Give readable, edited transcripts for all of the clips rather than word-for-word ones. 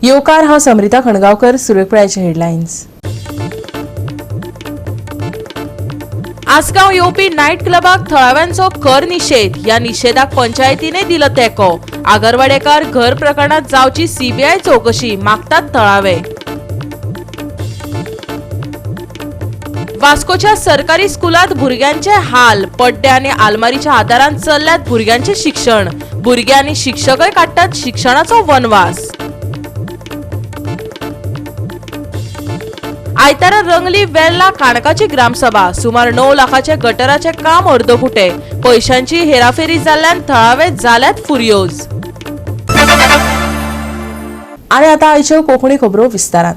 येवकार. हांव समरिता खणगांवकर. सुरेखपळ्याचे हेडलायन्स. आसगांव येवपी नायट क्लबाक थळाव्यांचो खर निशेध. ह्या निशेधाक पंचायतीने दिलो तेंको. आगरवाडेकार घर प्रकरणात जावची सीबीआय चौकशी मागतात थळावे. वास्कोच्या सरकारी स्कुलात भुरग्यांचे हाल. पड्डे आनी आलमारीच्या आदारान चल्ल्यात भुरग्यांचे शिक्षण. भुरगे आनी शिक्षकय काडटात शिक्षणाचो वनवास. आयतारा रंगली वेर्ला काणकाची ग्रामसभा. सुमार 9 लाखाचे गटराचे काम अर्दकुटे. पैशांची हेराफेरी जाल्ल्यान थळावे जाल्यात फुर्योज. आणि आता आयच्यो कोंकणी खबरो विस्तारान.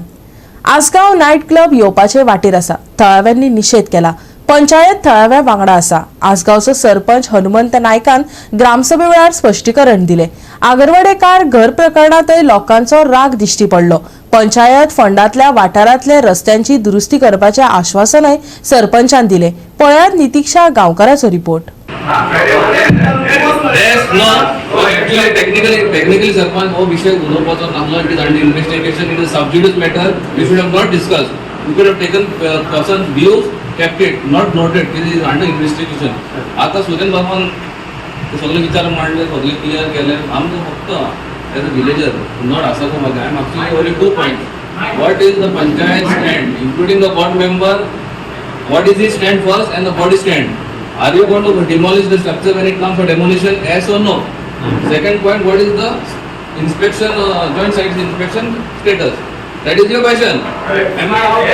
आसगांव नायट क्लब येवपाचे वाटेर आसा. थळाव्यांनी निशेध केला. पंचायत थळाव्या वांगडा आसा. आसगांवचो सरपंच हनुमंत नायकान ग्रामसभे वेळार स्पश्टीकरण दिले. आगरवाडेकार घर प्रकरणातय लोकांचो राग दिश्टी पडलो. पंचायत फंडांतल्या वाठारांतले रस्त्यांची दुरुस्ती करपाचे आश्वासनय सरपंचान दिले. पळयात नितीक्षा गांवकाराचो report. Yes, no. Actually, technically, sarpanch हो विषय उलोवपाचो नासलो. It is under investigation. It is sub judice matter. We should have not discussed. We could have taken person's views, kept it, not noted. It is under investigation. आता सुरेन बाबान सगळे विचार मांडले, सगळे क्लियर केले. आमकां फक्त as a villager, not Assagao मध्ये, I am actually only two point. What is the panchayat stand, including the ward member? What is his stand first and the body stand? Are you going to demolish the structure when it comes for demolition? Yes or no? Second point, what is the inspection, joint site inspection status? That is your question. Am I out?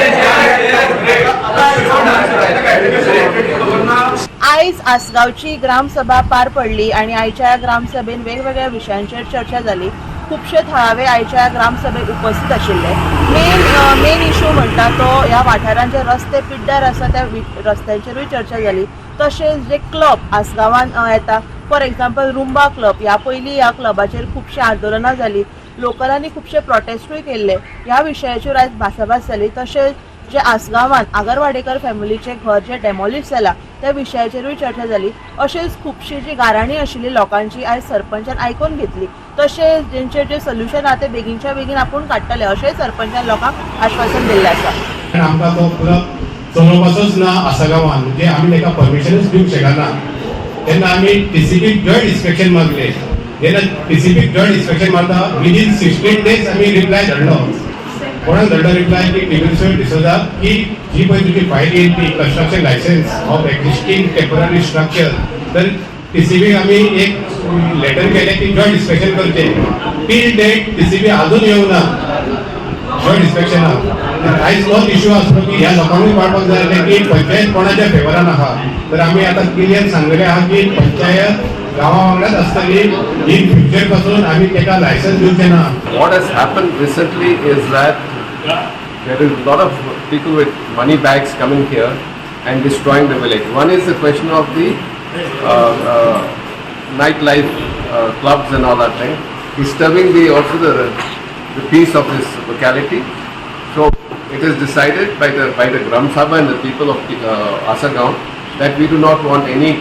आयज आसगांवची ग्रामसभा पार पडली आणि आयच्या ह्या ग्रामसभेन वेगवेगळ्या विशयांचेर चर्चा जाली. खुबशे थळावे आयच्या ह्या ग्रामसभेक उपस्थित आशिल्ले. मेन मेन इशू म्हणटा तो ह्या वाठारांत जे रस्ते पिड्ड्यार आसा त्या रस्त्यांचेरूय चर्चा जाली. तशेंच जे क्लब आसगांवान येता, फॉर एक्झाम्पल रुंबा क्लब, ह्या पयलीं ह्या क्लबाचेर खुबशीं आंदोलनां जाली, लोकलांनी खुबशे प्रोटेस्टूय केल्ले. ह्या विशयाचेर आयज भासाभास जाली. तशेंच जे आसगांवान आगरवाडेकर फॅमिलीचें घर जें डेमोलिश जालां त्या विशयाचेरूय चर्चा जाली. अशेंच खुबशी जी गाराणी आशिल्ली लोकांची आयज सरपंचान आयकून घेतली. तशेंच जेंचे जे सोल्युशन आहा ते बेगीनच्या बेगीन आपूण काडटले अशेंय सरपंचान लोकांक आश्वासन दिल्लें आसा. कारण आमकां तो क्लब चलोवपाचोच ना आसगांवान, म्हणजे आमी ताका परमिशनूच दिवंक शकना. तेन्ना आमी टीसीपीक जॉयंट इन्स्पेक्शन मागले. जेन्ना टीसीपीक जॉयंट इन्स्पेक्शन मारता, विदीन 16 डेज आमी रिप्लाय धाडलो. कोणाक धाडलो रिप्लाय की टिबिल्सो डिसोजा की जी पळय तुजी फायल येयली ती construction licence of existing temporary structure, तर टीसीपीक आमी एक लेटर केलें की जॉयंट इन्स्पेक्शन करचें. टील डेट टीसीपी अजून येवना जॉयंट इन्स्पेक्शनाक. आयज तोच इशू आसलो की ह्या लोकांकूय कळपाक जाय आसलें की पंचायत कोणाच्या फेवरान आहा. तर आमी आतां क्लियर सांगलेलें आहा की पंचायत गांवा वांगडाच आसतली. इन फ्युचर पासून आमी ताका लायसन्स दिवचे ना. What has happened recently is that there is a lot of people with money bags coming here and destroying the village. One is the question of the nightlife clubs and all that thing, disturbing the also the peace of this locality. So it is decided by the Gram Sabha and the people of Asagaon that we do not want any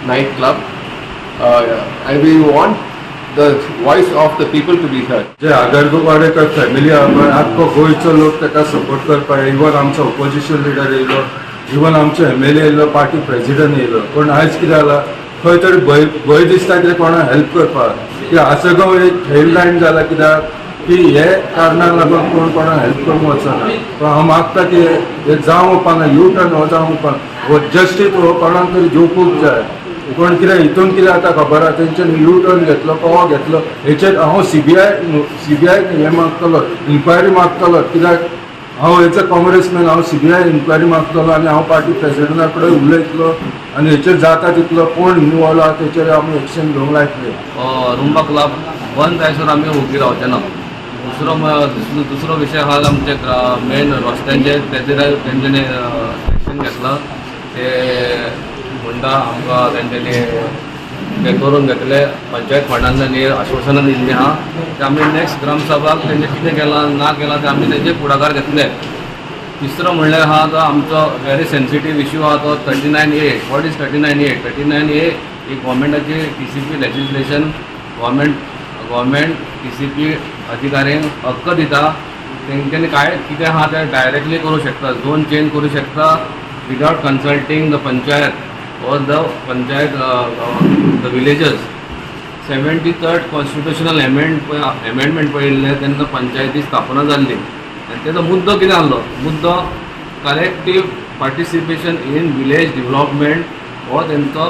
nightclub and we want the voice of the people to be heard. जे Agarwadekar family आहा पळय, आख्खो गोंयचो लोक ताका support करपाक. Even आमचो opposition leader येयलो, इवन आमचो एमएलए येयलो, पार्टी प्रेजिडंट येयलो. पूण आयज कितें जाला, खंय तरी भंय भंय दिसता कितें कोणाक हेल्प करपाक की आसगांव एक हेडलायन जाला, कित्याक की हे कारणाक लागून कोण कोणाक हेल्प करूंक वचना. पण हांव मागता की हे जावंक उपाना, यू टर्न हो जावंक उपाना. हो जस्टीस हो कोणाक तरी दिवपूक जाय. कोण कितें हितून कितें आतां खबर आहा, तेंच्यानी यू टर्न घेतलो, कहो घेतलो, हेचेर हांव सीबीआय हें मागतलो, इन्क्वायरी मागतलो. कित्याक हांव एज अ काँग्रेसमॅन हांव सीबीआय इन्क्वायरी मागतलो आनी हांव पार्टी प्रेसिडेंटा कडेन उलयतलो आनी हेचेर जाता तितलो कोण इनवॉल्व आहा तेचेर आमी एक्शन घेवंक लायतले. रुंबा क्लब बंद जायसर आमी ओगी रावचे ना. दुसरो विशय आहा आमचे मेन रस्त्यांचे. तेजेर तेंच्यांनी एक्शन घेतला. ते म्हणटा आमकां तेंच्यांनी ते करून घेतले. पंचायत फंडांतल्यान आश्वासनां दिल्लीं आहा. ते आमी नेक्स्ट ग्रामसभाक तेंचें कितें केलां ना केलां तें आमी तेजेर फुडाकार घेतले. तिसरो म्हणल्यार आहा तो आमचो व्हेरी सेन्सिटीव इश्यू आहा तो 39A. What is 39A? 39A ही गव्हर्मेंटाची TCP legislation, government government TCP अधिकाऱ्यांक हक्क दिता तेंच्यांनी काय कितें आहा तें डायरेक्टली करूं शकता, झोन चेंज करूं शकता without consulting the panchayat or the panchayat the villagers. 73rd constitutional amendment पळयल्लें तेन्ना पंचायती स्थापना जाल्ली आनी तेजो मुद्दो कितें आहलो, मुद्दो collective participation in village development हो तेंचो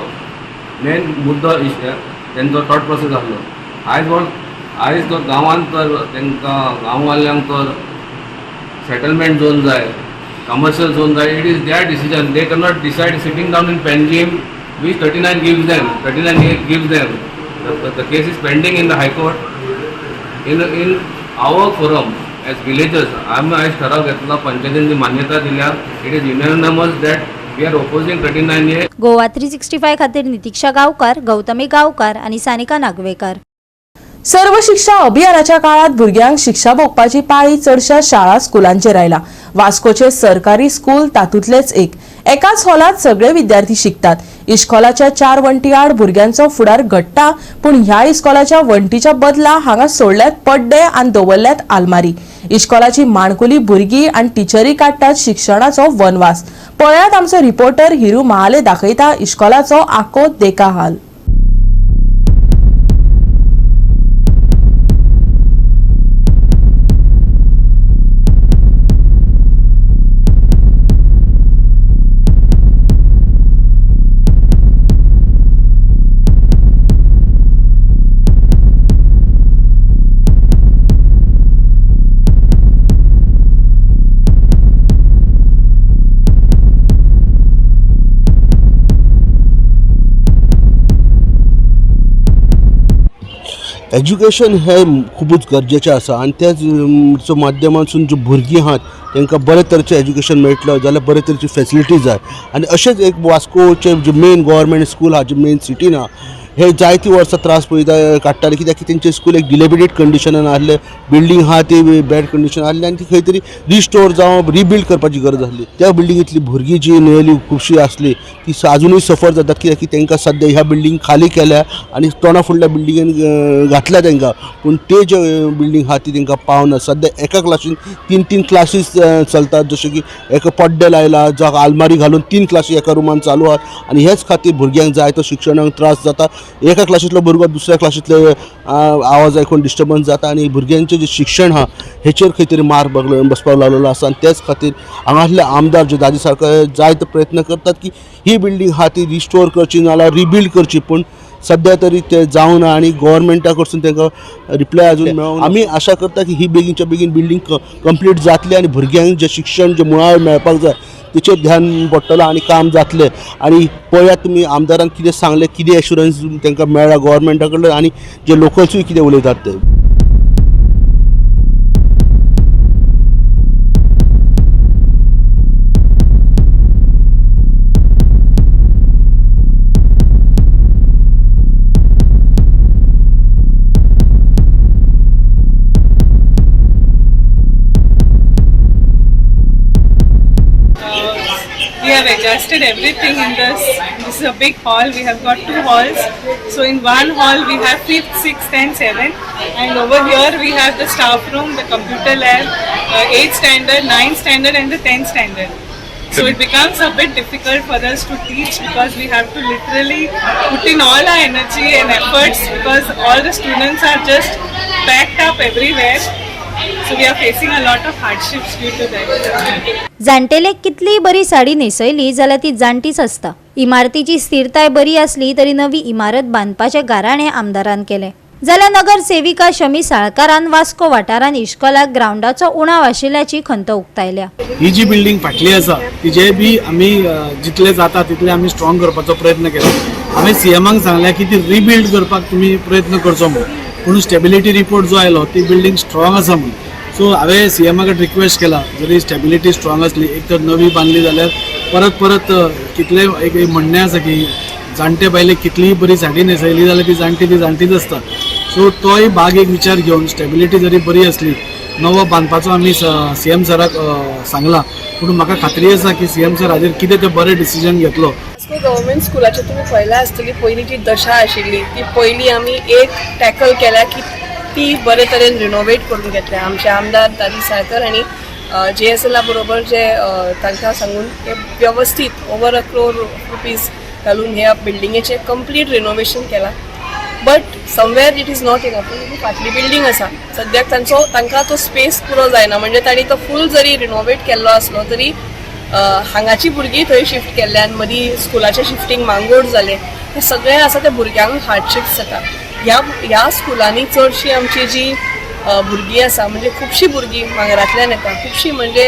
मेन मुद्दो, तेंचो थॉट प्रोसेस आहलो. आयज तो गांवांत तर तेंकां गांववाल्यांक तर सेटलमेंट झोन जाय, कमर्शियल झोन जाय. It is their decision. They cannot decide sitting down in Panjim which 39 gives them, 39A gives them. The case is pending in the High Court. In our forum as villagers, आमी आयज ठराव घेतला, पंचायतीन जी मान्यता दिल्या, it is unanimous that we are opposing 39A. Goa 365 खातीर नितीक्षा गांवकार, गौतमी गांवकार आनी सानिका नागवेकर. सर्व शिक्षा अभियानाच्या काळात भुरग्यांक शिक्षा भोगपाची पाळी चडशा शाळा स्कुलांचेर आयला. वास्कोचे सरकारी स्कूल तातूंतलेच एक. एकाच हॉलात सगळे विद्यार्थी शिकतात. इश्कोलाच्या 4 वण्टी आड भुरग्यांचो फुडार घडटा, पूण ह्या इस्कोलाच्या वण्टीच्या बदला हांगा सोडल्यात पड्डे आनी दवरल्यात आलमारी. इश्कोलाची माणकुली भुरगीं आनी टिचरी काडटात शिक्षणाचो वनवास. पळयात आमचो रिपोर्टर हिरू महाले दाखयता इश्कोलाचो आको देखा हाल. एज्युकेशन हें खुबूच गरजेचें आसा आनी त्याच माध्यमांतसून ज्यो भुरगीं आहात तांकां बरे तरेचें एज्युकेशन मेळटलें जाल्यार बरे तरेची फेसिलिटी जाय. आनी अशेंच एक वास्कोचें जे मेन गव्हर्मेंट स्कूल आहा, जे मेन सिटीन आहा, हे जायतीं वर्सां त्रास पळयता काडटाले, कित्याक की तेंचें स्कूल एक डिलेबिडेट कंडिशनान आहलें, बिल्डींग आहा ती बॅड कंडिशन आहली आनी ती खंय तरी रिस्टोर जावं रिबिल्ड करपाची गरज आसली. त्या बिल्डिंगेंतली भुरगीं जी नियरली खुबशीं आसली ती आजुनूय सफर जातात, कित्याक की तांकां सद्या ह्या बिल्डींग खाली केल्या आनी तोंडा फुडल्या बिल्डिंगेन घातल्या तांकां, पूण ते जे बिल्डींग आहा ती तांकां पावना. सद्या एका क्लासीन 3-3 क्लासीस चलतात, जशें की एका पड्डे लायला जावं आलमारी घालून 3 क्लासी एका रुमान चालू आहात आनी हेच खातीर भुरग्यांक जाय तो शिक्षणाक त्रास जाता. एका क्लासींतलो भुरगो दुसऱ्या क्लासींतले आवाज आयकून डिस्टर्बन्स जाता आनी भुरग्यांचें जें शिक्षण आहा हेचेर खंय तरी मार बसपाक लागलेलो आसा. आनी तेच खातीर हांगासले आमदार जे दादी सारके जायते प्रयत्न करतात की ही बिल्डींग आहा ती रिस्टोर करची नाजाल्यार रिबिल्ड करची, पूण सद्या तरी ते जावना आनी गव्हर्मेंटा कडसून तांकां रिप्लाय अजून मेळोंक. आमी आशा करता की ही बेगीनच्या बेगीन बिल्डींग कंप्लीट जातली आनी भुरग्यांक जें शिक्षण जें मुळावें मेळपाक जाय तेचेर ध्यान पडटलो आनी काम जातलें. आनी पळयात तुमी आमदारान कितें सांगलें, कितें एश्युरन्स तांकां मेळ्ळा गव्हर्मेंटा कडल्यान आनी जे लोकल्सूय कितें उलयतात ते. We have adjusted everything in this. This is a big hall. We have got 2 halls. So in one hall we have 5th, 6th and 7th, and over here we have the staff room, the computer lab, 8th standard, 9th standard and the 10th standard. So it becomes a bit difficult for us to teach because we have to literally put in all our energy and efforts because all the students are just packed up everywhere. So we are facing a lot of hardships due to that. जाणटेलेक कितलीय बरी साडी न्हेसयली जाल्यार ती जाणटीच आसता. इमारतीची स्थिरताय बरी आसली तरी नवी इमारत बांदपाचें गाराणें आमदारान केलें. जाल्यार नगरसेविका शमी साळकारान वास्को वाठारान इश्कोलाक ग्रावंडाचो उणाव आशिल्ल्याची खंत उक्तायल्या. ही जी बिल्डींग फाटली आसा तिजे बी आमी जितले जाता तितले आमी स्ट्रॉंग करपाचो प्रयत्न केला. हांवें सीएमाक सांगल्या की ती रिबिल्ड करपाक तुमी प्रयत्न करचो म्हणून, पूण स्टेबिलिटी रिपोर्ट जो आयलो ती बिल्डींग स्ट्रॉंग आसा म्हणून. सो हांवें सीएमा कडेन रिक्वेस्ट केला, जरी स्टेबिलिटी स्ट्रॉंग आसली एक तर नवी बांदली जाल्यार परत परत कितले एक म्हणणें आसा की जाणटे बायलेक कितलीय बरी साडी न्हेसयली जाल्यार ती जाणटी ती जाणटीच आसता. सो तोय भाग एक विचार घेवन स्टेबिलिटी जरी बरी आसली नवो बांदपाचो आमी सीएम सराक सांगला, पूण म्हाका खात्री आसा की सीएम सर हाजेर कितें तें बरें डिसिजन घेतलो. वास्को गव्हर्मेंट स्कुलाचें तुमी पळयलां आसतली, पयलीं जी दशा आशिल्ली ती पयलीं आमी एक टॅकल केल्या की ती बरे तरेन रिनोवेट करून घेतल्या. आमचे आमदार तारी साळकर आनी जे एस एला बरोबर जे तांकां सांगून हे वेवस्थीत ओवर अ क्रोर रुपीज घालून ह्या बिल्डिंगेचें कंप्लीट रिनोवेशन केलां. But somewhere it is not enough. फाटली बिल्डींग आसा सद्याक तांचो तांकां तो स्पेस पुरो जायना, म्हणजे तांणी तो फूल जरी रिनोवेट केल्लो आसलो तरी हांगाची भुरगीं थंय शिफ्ट केल्ल्यान मदीं स्कुलाचें शिफ्टींग मांगोड जालें, हें सगळें आसा ते भुरग्यांक हार्डशिप्स जाता. ह्या ह्या स्कुलांनी चडशीं आमची जी भुरगीं आसा, म्हणजे खुबशीं भुरगीं मांगरांतल्यान येता, खुबशीं म्हणजे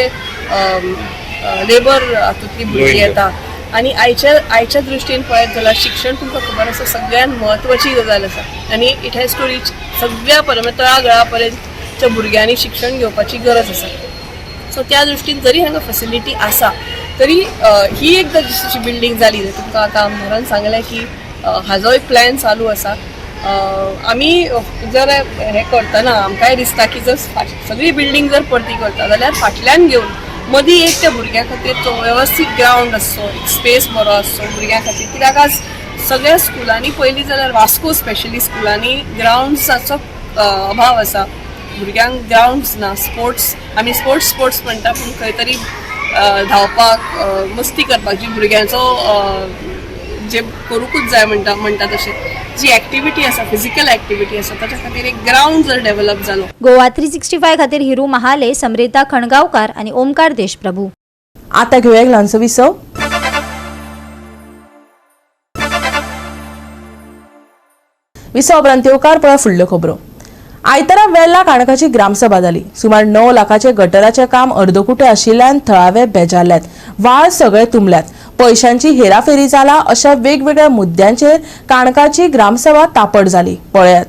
लेबर हातूंतलीं भुरगीं येता. आनी आयच्या आयच्या दृश्टीन पळयत जाल्यार शिक्षण तुमकां खबर आसा सगळ्यात म्हत्वाची गजाल आसा आनी it has to reach सगळ्या पर्यंत, तळागळा पर्यंतच्या भुरग्यांनी शिक्षण घेवपाची गरज आसा. सो त्या दृश्टीन जरी हांगा फेसिलिटी आसा तरी ही एकदां जशी बिल्डींग जाली, तुमकां आतां आमदारान सांगलें की हाजो एक प्लॅन चालू आसा. आमी जर हें करतना आमकांय दिसता की जर सगळी बिल्डींग जर परती करता जाल्यार फाटल्यान घेवन मदीं एक त्या भुरग्यां खातीर तो वेवस्थीत ग्रावंड आसचो, एक स्पेस बरो आसचो भुरग्यां खातीर. कित्याक आज सगळ्या स्कुलांनी पळयली जाल्यार वास्को स्पेशली स्कुलांनी ग्रावंड्साचो अभाव आसा. भुरग्यांक ग्रावंड्स ना. स्पोर्ट्स आमी स्पोर्ट्स स्पोर्ट्स म्हणटा, पूण खंय तरी धांवपाक, मस्ती करपाक जी भुरग्यांचो जे करूंकूच जाय म्हणटा म्हणटा तशें जी एक्टिविटी आसा, फिजिकल एक्टिविटी आसा, ताच्या खातीर एक ग्रावंड जर डेव्हलप जालो. गोवा 365 खातीर हिरू महाले, समृता खणगावकार आणि ओमकार देशप्रभू. आता घेऊया एक ल्हानसो विसव. विसव उपरांत येवकार पळय फुडल्यो खबरो. आयतारा वेल्ला काणकाची ग्रामसभा जाली. सुमार 9 लाखाचे गटराचें काम अर्दकुटे आशिल्ल्यान थळावे बेजारल्यात, वाळ सगळे तुंबल्यात, पैशांची हेराफेरी जाला अशा वेगवेगळ्या मुद्द्यांचेर काणकाची ग्रामसभा तापड जाली. पळयात.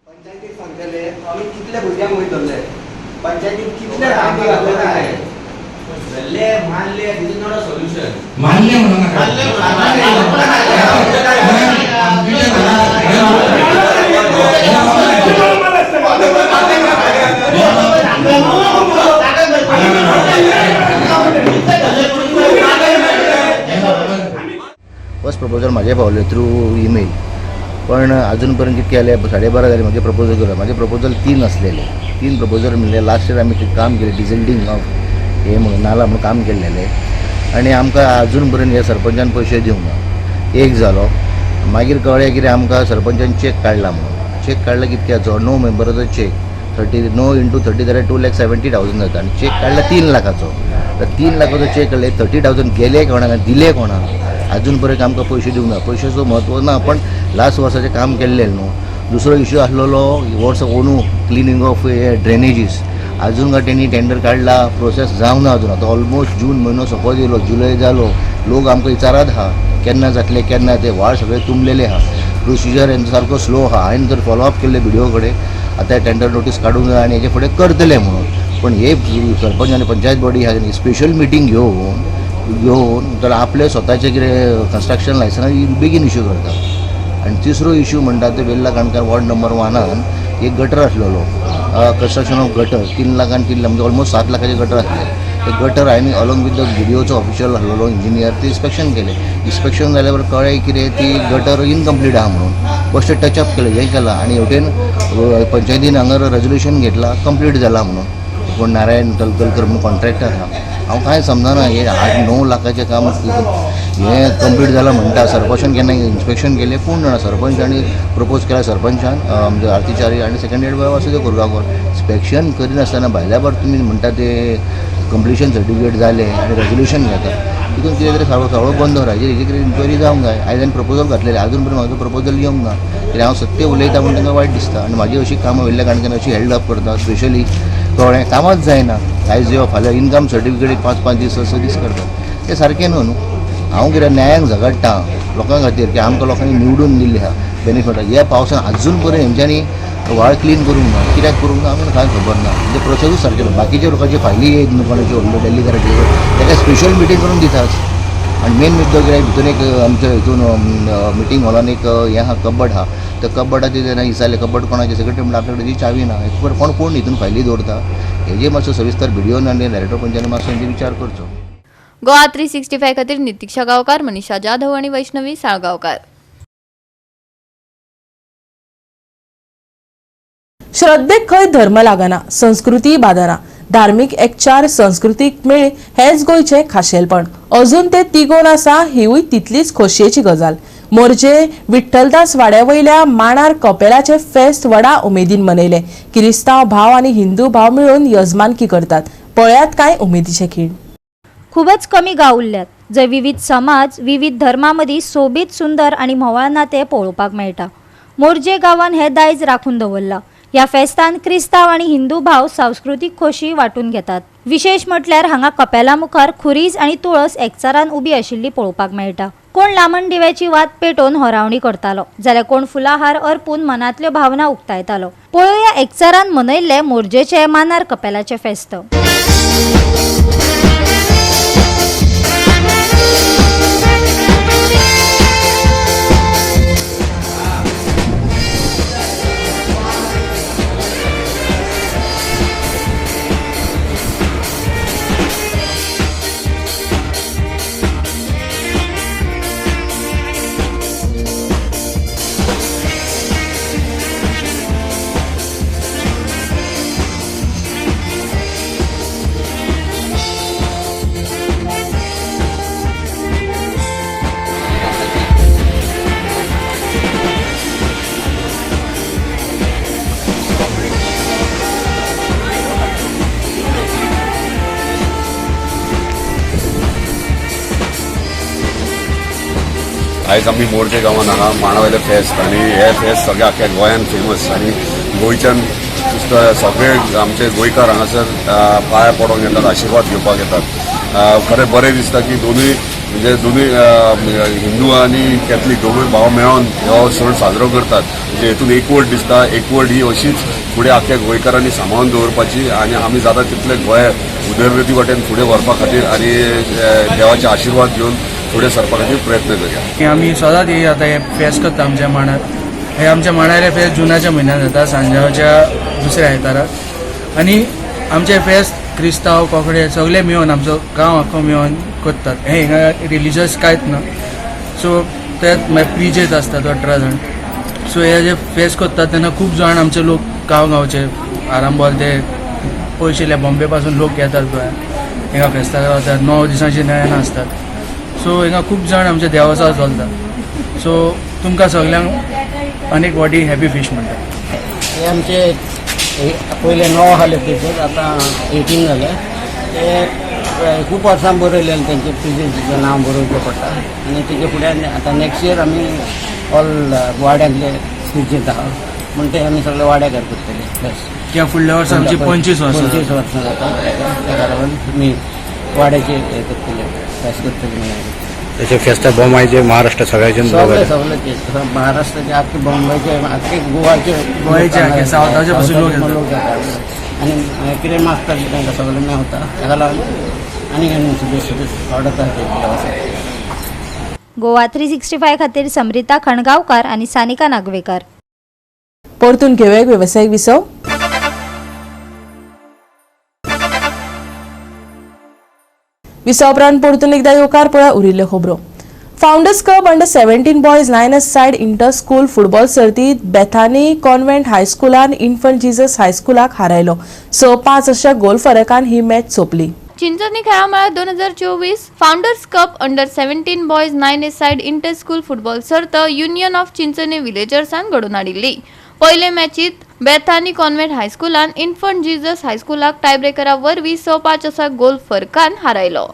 पंचायतीक सांगतले आमी कितले भुरग्यांक वयर धरले, पंचायतीक कितले आमी धरले, मानले, this is not a solution. मानले म्हणून फर्स्ट प्रपोजल म्हाजे पावले थ्रू ईमेल, पण अजून पर्यंत कितके आले 12:30 जाले म्हाजे प्रपोजल केलो. म्हाजे प्रपोजल 3 आसलेले, 3 प्रपोजल म्हणल्यार लास्ट इयर आमी ते काम केलें डिझेल्डींग ऑफ हे म्हणून नाला म्हणून काम केल्लेलें आनी आमकां अजून पर्यंत ह्या सरपंचान पयशे दिवंक ना. एक जालो, मागीर कळ्ळें कितें आमकां सरपंचान चॅक काडला म्हणून. चॅक काडला कितक्याचो, 9 मेंबराचो चॅक, 39 इंटू 30 जाल्यार 2,70,000 जाता आनी चॅक काडला 3 लाखाचो. तर 3 लाखाचो चॅक काडले, 30,000 गेले कोणाक दिले कोणाक, अजून पर्यंत आमकां पयशे दिवंक ना. पयशाचो म्हत्व ना, पण लास्ट वर्साचें काम केल्लें न्हू. दुसरो इशू आसलेलो वर्स ओनू क्लिनींग ऑफ हे ड्रेनेजीस, अजून काय तेणी टेंडर काडला, प्रोसेस जावंक ना अजून. आतां ऑलमोस्ट जून म्हयनो सोंपत येयलो, जुलय जालो, लोक आमकां विचारत आहा केन्ना जातले केन्ना ते, वाळ सगळे तुंबलेले आहा, प्रोसिजर हेंचो सारको स्लो आहा. हांवें तर फॉलोअप केल्ले बिडिओ कडेन, आतां टेंडर नोटीस काडूंक जाय आनी हेजे फुडें करतले म्हणून. पण हे सरपंच आनी पंचायत बॉडी ह्या स्पेशल मिटींग घेवन घेवन तर आपले स्वताचे कितें कन्स्ट्रक्शन लायसन्स बेगीन इशू करता. आनी तिसरो इशू म्हणटा ते वेल्ला काणकार वॉर्ड नंबर 1 एक गटर आसलेलो, कन्स्ट्रक्शन ऑफ गटर, 3 लाख आनी 3 लाख म्हणजे ऑलमोस्ट 7 लाखाचे गटर आसले. ते गटर हांवें अलॉंग विथ the बीडीओचो ऑफिशियल आसलेलो इंजिनियर, ते इन्स्पेक्शन केलें. इन्स्पेक्शन जाल्या बरोबर कळ्ळें कितें ती गटर इनकम्प्लीट आहा म्हणून, बेश्टें टचअप केलें, हें केलां आनी हेवटेन पंचायतीन हांगा रेजोल्युशन घेतलां कंप्लीट जाला म्हणून. कोण नारायण तलकलकर म्हणून कॉन्ट्रॅक्टर आहा. हांव कांय समजना, हें 8-9 लाखाचें काम हें कंप्लीट जालां म्हणटा. सरपंचान केन्ना इन्स्पेक्शन केलें कोण जाणा, सरपंचानी प्रपोज केला, सरपंचान आमचे आरतीचारी आनी second head boy Vasudev Korgaonkar. Inspection करिनासतना भायल्या भायर तुमी म्हणटा ते कंप्लिशन सर्टिफिकेट जालें आनी रेजोल्युशन घेता तितून कितें तरी सगळो सगळो बंद दवरा हाजेर हेजी कितें इन्क्वायरी जावंक जाय. आयज हांवें प्रपोजल घातलेलें, आजून पर्यंत म्हाजो प्रपोजल येवंक ना कित्याक हांव सत्य उलयता म्हूण तांकां वायट दिसता. आनी म्हाजी अशी कामां वयल्या कारणान अशी हेल्ड अप करता स्पेशली कळ्ळें कामांच जायना. आयज यो फाल्यां इनकम सर्टिफिकेट 5-5 दीस 6 दीस करता, तें सारकें न्हू न्हू. हांव कितें न्यायाक झगडटा लोकां खातीर की आमकां लोकांनी निवडून दिल्ली आहा बेनिफिट. ह्या पावसान आजून पर्यंत हेंच्यांनी व्हाळ क्लीन करूंक ना, कित्याक करूंक ना आमकां कांय खबर ना. म्हणजे प्रोसेसूच सारकें ना. बाकीच्या लोकांची फायली येत न्हू कोणाची व्हडल्यो डेल्लीकाराची, ताका स्पेशल मिटींग करून दितात. आनी मेन मुद्दो कितें भितून एक आमच्या हितून मिटींग हॉलान एक हें आहा कबड आहा, त्या कबडाचें जेन्ना विचारलें कबड कोणाचें, सेक्रेटरी म्हणटा आपल्या कडेन ती चावी ना. एक कोण कोण हितून फायली दवरता हेजेर मातसो सविस्तर बीडीओन आनी डायरेक्टर पंचायतीन मातसो हेंचेर विचार करचो. गोवा 365 खातीर नितिक्षा गांवकार, मनीषा जाधव आनी वैष्णवी साळगांवकार. श्रद्धेक खंय धर्म लागना, संस्कृती बादना. धार्मीक एकचार संस्कृतीक मेळ हेच गोंयचें खाशेलपण. अजून ते तिगोवन आसा हिवूय तितलीच खोशयेची गजाल. मोरजे विठ्ठलदास वाड्या वयल्या माणार कपेलाचे फेस्त व्हडा उमेदीन मनयले. किरिस्तांव भाव आनी हिंदू भाव मेळून यजमानकी करतात. पळयात कांय उमेदीचे खीण. खूबच कमी गांव उरल्यात जंय विविध समाज विविध धर्मां मदीं सोबीत सुंदर आनी म्होंवाळ नातें पळोवपाक मेळटा. मोरजे गांवान हें दायज राखून दवरलां. ह्या फेस्तान क्रिस्तांव आनी हिंदू भाव सांस्कृतीक खोशी वांटून घेतात. विशेश म्हटल्यार हांगा कपेला मुखार खुरीज आनी तुळस एकचारान उबी आशिल्ली पळोवपाक मेळटा. कोण लामण दिव्याची वात पेटोवन होरावणी करतालो जाल्यार कोण फुलाहार अर्पून मनांतल्यो भावना उक्तायतालो. पळोवया एकचारान मनयल्ले मोरजेचे मानार कपेलाचे फेस्त. आयज आमी मोरजे गांवान हांगा माणावयलें फेस्त आनी हे फेस्त सगळ्या आख्या गोंयान फेमस आनी गोंयच्यान सगळे आमचे गोंयकार हांगासर पांया पडोंक येतात, आशिर्वाद घेवपाक येतात. खरें बरें दिसता की दोनूय म्हणजे दोनूय हिंदू आनी कॅथलीक दोनूय भाव मेळोन हो सण साजरो करतात. म्हणजे हेतून एकवट दिसता. एकवट ही अशीच फुडें आख्या गोंयकारांनी सांबाळून दवरपाची आनी आमी जाता तितले गोंय उदरगती वाटेन फुडें व्हरपा खातीर आनी देवाचे आशिर्वाद घेवन फुडें सरपा खातीर प्रयत्न करया. आमी सदांच हे आतां हे फेस्त करता आमच्या मांडार. हे आमच्या मांडार फेस्त जुनाच्या म्हयन्यात जाता, सांजावच्या दुसऱ्या आयताराक. आनी आमचे फेस्त क्रिस्तांव कोंकणे सगळे मेळून आमचो गांव आख्खो मेळून करतात. हे हिंगा रिलिजियस कांयच ना. सो त्यात मागीर प्रिजेत आसतात 18 जाण. सो हे जे फेस्त करतात तेन्ना खूब जाण आमचे लोक गांव गांवचे आरांबोल ते पयशिल्ले बॉम्बे पासून लोक येतात गोंयांत हिंगा फेस्ताक वतात. 9 दिसांची नयनां आसतात. सो हिंगा खूब जाण आमचे देवसा चलता. सो तुमकां सगल्यांक अनेक वाटी हॅपी फिश म्हणटा. हे आमचे पयले 9 आसले प्रिजेस, आतां 18 जाले. ते खूब वर्सां बरयले तेंचे प्रिजेसीचें नांव बरोवचें पडटा आनी तेजे फुडें आतां नेक्स्ट इयर आमी ऑल वाड्यांतले प्रिजेस आहा म्हण ते आमी सगळे वाड्याकार करतले फेस्त. किंवा फुडल्या वर्सा आमची 25 वर्सां 25 वर्सां जाता. ताका लागून आमी वाड्याचे हे करतले फेस्त करतले. तशें फेस्ता बॉम्बायचे महाराष्ट्र सगळ्याचे सगळे सगळे महाराष्ट्राचे आख्खे बॉम्बेचे आख्खे गोवाचे गोंयचे सावथाचे पासून लोक येतात आनी कितें मागता तांकां सगळें मेवता. ताका लागून आनी सुबेज सुबेज ऑर्डर आसा. गोवा 365 खातीर समृता खणगांवकार आनी सानिका नागवेकर. परतून घेवया वेवसायीक विसव. विसवा उपरांत परतून एकदा येवकार. पळया उरिल्ल्यो खबरो. Founders cup under 17 boys 9 side inter school football सर्तीत बेथानी कॉन्व्हेंट हायस्कुलान इन्फंट जीजस हायस्कुलाक हारायलो. 6-5 अशा गोल फरकान ही मॅच सोंपली. चिंचणी खेळामळार 2024 founders cup under 17 boys 9 side inter school football सर्त युनियन ऑफ चिंचणी विलेजर्सान घडोवन हाडिल्ली. पयले मॅचीत बेथानी कॉन्व्हेंट हायस्कुलान इन्फंट जीजस हायस्कुलाक टायब्रेकरा वरवीं 6-5 असा गोल फरकान हारायलो.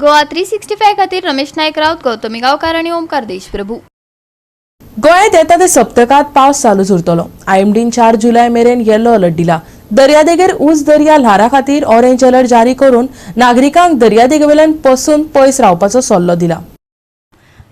गोवा 365 खातीर रमेश नायक राऊत, गौतमी गांवकार आनी ओमकार देशप्रभू. गोंयांत येता ते सप्तकांत पावस चालूच उरतलो. आयएमडीन 4 जुलय मेरेन येलो अलर्ट दिला. दर्यादेगेर ऊंच दर्या ल्हारा खातीर ऑरेंज अलर्ट जारी करून नागरिकांक दर्यादेगेवेल्यान पसून पयस रावपाचो सल्लो दिला.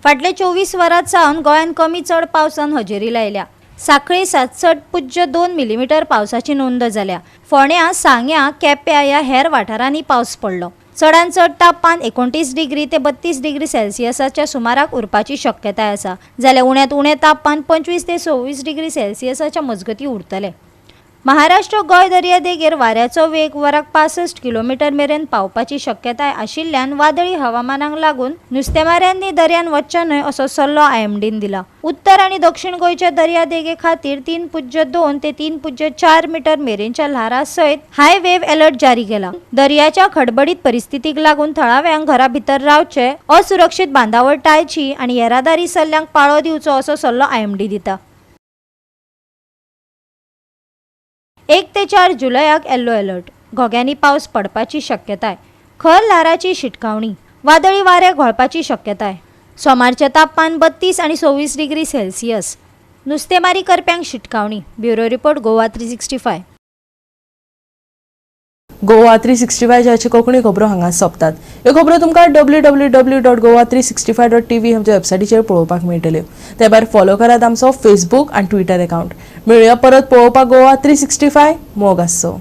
फाटले 24 वरां सावन गोंयांत कमी चड पावसान हजेरी लायल्या. सांखळे 67.2 मिलीमीटर पावसाची नोंद जाल्या. फोंड्या, सांग्या, केप्यां ह्या हेर वाठारांनी पावस पडलो. चडांत चड तापमान 29 डिग्री ते 32 डिग्री सेल्सियसाच्या सुमाराक उरपाची शक्यताय आसा, जाल्यार उण्यांत उणें तापमान 25 ते 26 डिग्री सेल्सियसाच्या मजगतीं उरतलें. महाराष्ट्र गोंय दर्यादेगेर वाऱ्याचो वेग वराक 65 किलोमीटर मेरेन पावपाची शक्यताय आशिल्ल्यान वादळी हवामानाक लागून नुस्तेमाऱ्यांनी दर्यान वचचें न्हय असो सल्लो आयएमडीन दिला. उत्तर आनी दक्षिण गोंयच्या दर्यादेगे खातीर 3.2 ते 3.4 मीटर मेरेनच्या ल्हारां सयत हाय वेव अलर्ट जारी केला. दर्याच्या खडबडीत परिस्थितीक लागून थळाव्यांक घरा भितर रावचे, असुरक्षीत बांदावळ टाळची आनी येरादारी सल्ल्यांक पाळो दिवचो असो सल्लो आयएमडी दिता. 1 ते 4 जुलयाक येल्लो अलर्ट. घोग्यांनी पावस पडपाची शक्यताय. खर ल्हाराची शिटकावणी. वादळी वारें घोळपाची शक्यताय. सोमारचें तापमान 32 आनी 26 डिग्री सेल्सियस. नुस्तेमारी करप्यांक शिटकावणी. Bureau report, Goa 365. Goa 365 Konkani खबरो हांगा सोंपतात. ह्यो खबरो तुमकां www.goa365.tv आमच्या वेबसायटीचेर पळोवपाक मेळटल्यो. ते भायर फॉलो करात आमचो फेसबूक आनी ट्विटर अकाउंट. मेळुया परत पळोवपाक गोवा 365. मोग आसचो.